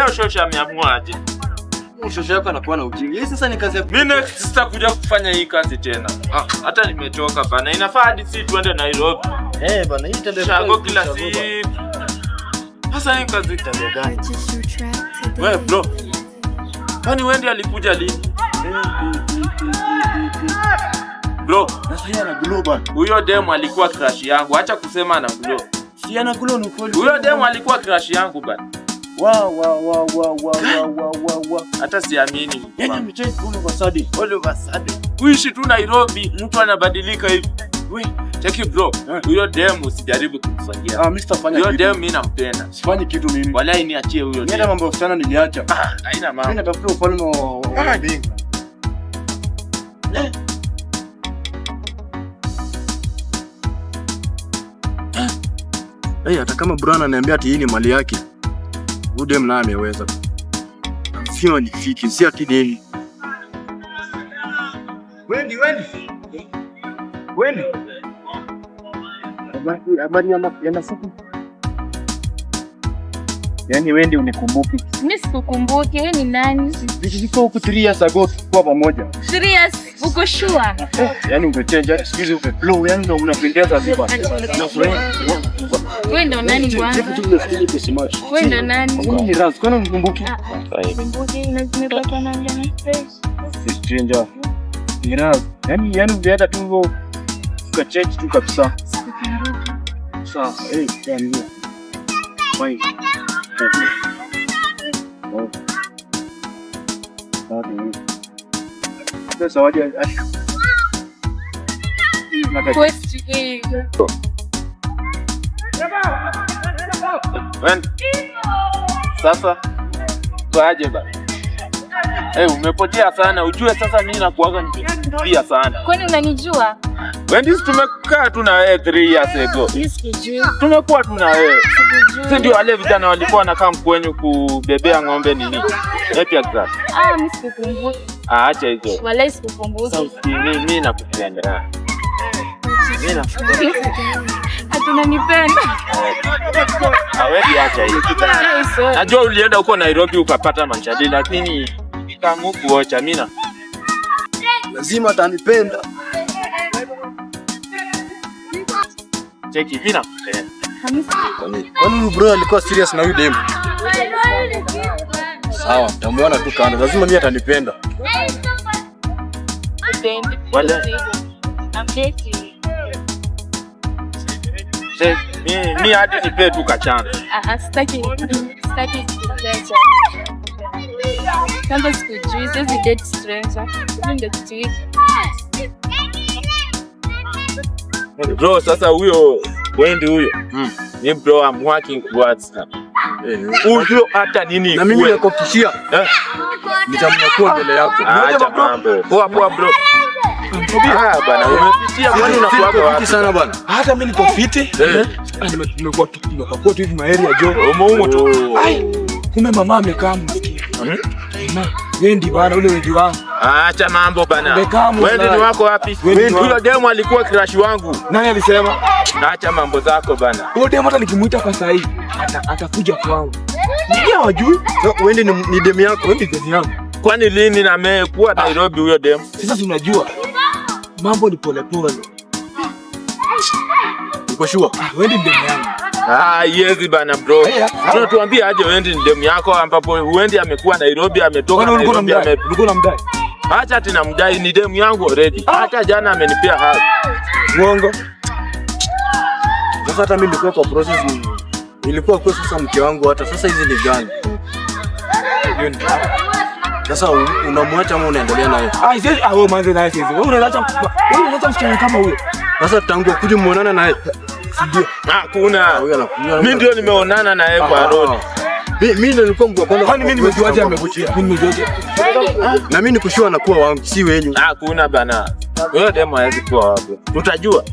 Leo shosha ameamua aje? Shosho yako anakuwa na ujinga. Hii sasa ni kazi ya Mimi next sitakuja kufanya hii kazi tena. Hata nimechoka bana. Inafaa hadi si tuende Nairobi. Eh, bana, hii tembea Shago kila siku. Sasa hii kazi Tembea gani? Purchase your track today. We bro. Kwani Wendy alikuja lini? Bro, Na sasa ana glow bana. Huyo demu alikuwa crush yangu. Acha kusema ana glow. Si ana glow ni kweli. Huyo demu alikuwa crush yangu bana. Wa wa wa wa wa wa wa wa wa. Hata siamini. Yaani amechange all of a sudden. All of a sudden. Kuishi tu Nairobi, mtu anabadilika hivi. We, Cheki bro, Eh. huyo demu usijaribu kumfanyia. Ah, mimi sitafanya Huyo kitu. demu mimi nampenda. Sifanyi kitu mimi. Walai niachie huyo Mimi hata demu. mambo ya usichana niliacha. Haina Mimi mambo. natafuta ufalme wa mbingu. Hey, hata kama bro ananiambia ati hii ni mali yake, huyu dem naye ameweza. Sio nifiki, si ati nini. Wendy, Wendy. Wendy. Habari ya masiku. Yaani Wendy unikumbuki. Mimi sikukumbuki, wewe ni nani? Ziko huku 3 years ago kwa pamoja. Serious? Uko sure? Yaani umechange, siku hizi umeflow, yaani ndo unapendeza vipi. Nafurahi. Wewe ndo nani kwanza? Wewe ndo nani? Mimi ni Raz, kwani unikumbuki? Kumbuki, nimepata na mjana fresh. Si stranger. Ni Raz. Yaani ungeenda tu hivyo ukachange tu kabisa. Sawa, eh, yani. Fine. Oh. Sawa. Sasa waje Question. Wendy. Sasa tuaje bana? Eh, umepotea sana. Ujue sasa mimi nakuaga nimekimbia sana. Kwani unanijua? Wendy, si tumekaa tu na wewe 3 years ago. Mimi sikujui. Tumekuwa tu na wewe. Sikujui. Si ndio wale vijana walikuwa wanakaa mkwenyu kubebea ng'ombe nini? Napier grass. Ah, mimi sikukumbuki. Ah, acha hizo. Walai sikukumbuki. Sasa mimi nakupenda. Mimi nakupenda. Hatunanipenda. Ah, wewe acha hiyo. Sorry. Najua ulienda huko Nairobi ukapata machali, lakini nikaamua kuocha mimi na Lazima atanipenda. Cheki, mimi nakupenda. Kwani huyu bro alikuwa serious na huyu demu? Sawa, tamuona tu kando. Lazima mimi atanipenda. Sipendi. Wale. I'm dating. Mi hadi nipe tu kachana. Ah, ah, sitaki. Sitaki kuacha. Kwanza sikujui, siwezi date stranger. Hiyo ndio kitu hiki. Bro, sasa huyo Wendy huyo. Ni bro, I'm working towards her. Huyo hata nini Na mimi ikuwe. nakuhakikishia Eh? nitamnyakua mbele yako. Acha mambo. Poa poa bro. Ah bana, umepitia kwani unakuwaga Fiti wapi? sana bana. Hata mimi niko fiti. Eh. Ah, nimekuwa nimekuwa tu hivi maeri ya jo. Umo umo tu. Ai, kumbe mama amekaa msikia. Mama, Wendy bana, ule Wendy wangu. Acha mambo bana. Amekaa Wendy ni wako wapi? Wendy ni Huyo wangu. demu alikuwa crush wangu. Nani alisema? Acha mambo zako bana. Huyo demu hata nikimuita kwa saa hii atakuja kwangu. Ndio hawajui. So, Wendy ni demu yako. Wendy demu yangu. Kwani lini na amekuwa Nairobi huyo demu? Sasa si unajua mambo ni polepole. Uko sure? Ah, Wendy ni demu yangu. Ah, yezi bana bro. Haya, sawa. Tunatuambia aje Wendy ni demu yako ambapo Wendy amekuwa Nairobi, ametoka Kwani ulikuwa Nairobi unamdai? ame Ulikuwa unamdai? Acha ati namdai, ni demu yangu already. Hata jana amenipea hug. Uongo. Sasa hata mimi nilikuwa kwa process nilikuwa kwa sasa mke wangu hata sasa hizi ni gani? Hiyo ni Sasa unamwacha ama unaendelea naye? Ah, siwezi, ah, wewe manze naye siwezi. Wewe unaacha msichana kama huyo. Sasa tangu akuje muonana naye. Ndio. Hakuna. Huyo anakunywa. Mimi ndio nimeonana naye kwa road. Mimi ndio nilikuwa mtu wa kwanza. Kwani mimi nimejuaje amekuchia? Mimi nimejuaje? Na mimi nikushua anakuwa wangu, si wenyu. Hakuna bana. Huyo demo hawezi kuwa wapo. Tutajua.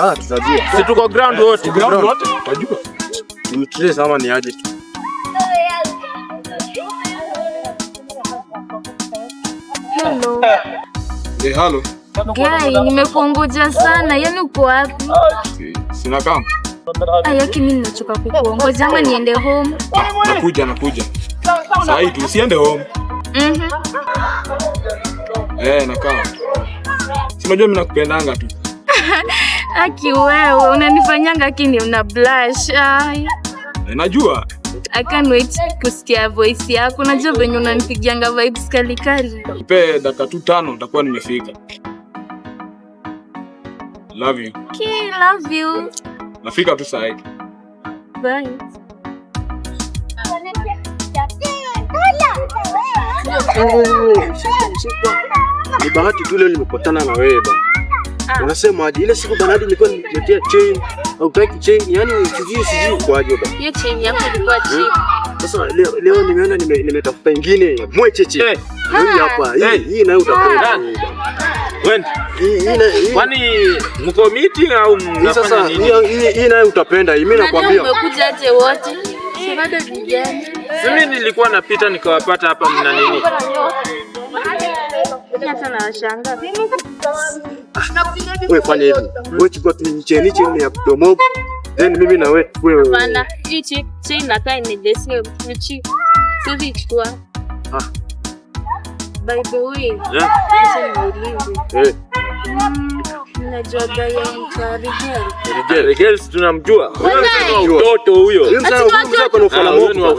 Ah, tutajua. Si tuko ground wote. Ground wote utajua. Tumtrace ama ni aje? Hello. Eh, hello. Guy, nimekungoja sana. Yaani uko wapi? Sina kama. Ayaki, mimi nimechoka kukuongoja ama niende home? Nakuja, nakuja. Sahi tu usiende home. Eh, nakaa. Si unajua mimi nakupendanga tu. Aki wewe unanifanyanga kini una blush. Ai. Najua. I can't wait kusikia voice yako. Unajua venye unanipigianga vibes kali kali. Nipe dakika tu 5 nitakuwa nimefika. Love you. Okay, love you. Nafika tu saa hii. Bye. Ni bahati tu leo nimepatana na wewe bana. Unasema aje? Ile siku bana hadi nilikuwa niletea chain au taki chain, yani sijui kwaje bana. Hiyo chain yako ilikuwa cheap. Sasa leo nimeona nimetafuta ingine mwecheche. Hii hapa, hii nayo utapenda. Wewe kwani mko meeting au mnafanya nini? Sasa hii nayo utapenda, mimi nakwambia. Umekuja aje wote? Si bado vijana. Mimi nilikuwa napita nikawapata hapa mna nini? Hata nawashangaa. Wewe fanya hivi. Wewe chukua tu chain ya domo. Then mimi na wewe wewe. Hapana, hii chain nakaa ni the same. Ni cheap. Siwezi ichukua. By the way, niulize. Mnajua gari ya mtu Rigel tunamjua. Mtoto huyo. Huyo kuna ufala moto.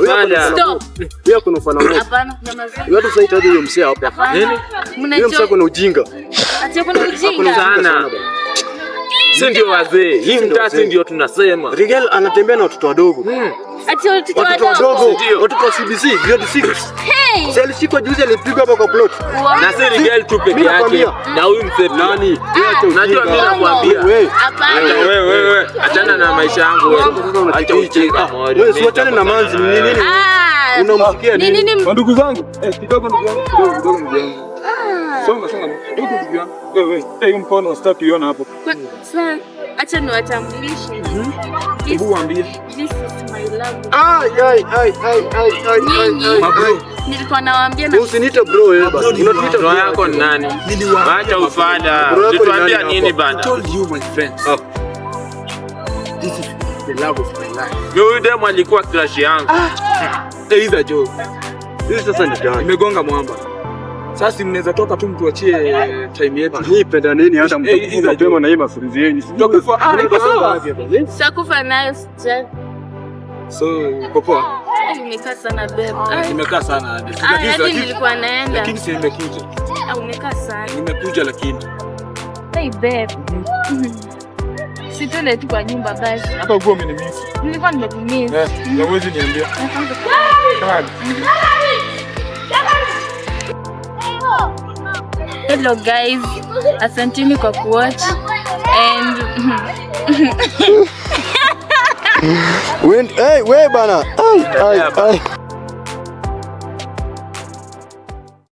Hapana, nyamaza. Wewe tunahitaji huyo msee hapa. Nini? Huyo msee kuna ujinga. Ati kuna ujinga sana. Si ndio wazee. Hii mtaa si ndio tunasema. Rigel anatembea na watoto wadogo. Ati watoto wadogo. Watoto wa CBC grade 6. Hey! Si alishikwa juzi alipigwa hapa kwa plot. Na si Rigel tu peke yake. Na huyu mzee nani? Unajua mimi nakwambia. Wewe. Hapana. Wewe. Achana na maisha yangu wewe. Acha ujinga. Wewe si achana na manzi ni nini? Unamsikia nini? Ndugu zangu, kidogo ndugu yangu, kidogo ndugu yangu. Songa kidogo ndugu yangu. Wewe, hiyo mkono sitaki iona hapo. Sasa acha niwatambulishe. Hebu waambie. This is my love. Ai. Nilikuwa nawaambia na usiniite bro wewe bana. Unatuita bro yako ni nani? Acha ufala. Ulituambia nini bana? I told you my friends. This is the love of my life. Huyu demu alikuwa crush yangu. Either joke. Hii sasa ni gani? Imegonga mwamba. Sasa mnaweza toka tu mtuachie time yetu. Hii penda nini hata mtakufa mapema na hii mafunzo yenu. Tutakufa. Iko sawa. Sitakufa nayo sija. So, uko poa? Nimekaa sana babe. Nimekaa sana. Lakini nilikuwa naenda. Lakini si nimekuja. Umekaa sana. Nimekuja lakini. Hey babe. Situende tu kwa nyumba basi. Hata uko umenimiss. Nilikuwa nimekumiss. Na huwezi niambia. Hello guys, asanteni kwa kuwatch and hey, we bana. Ai.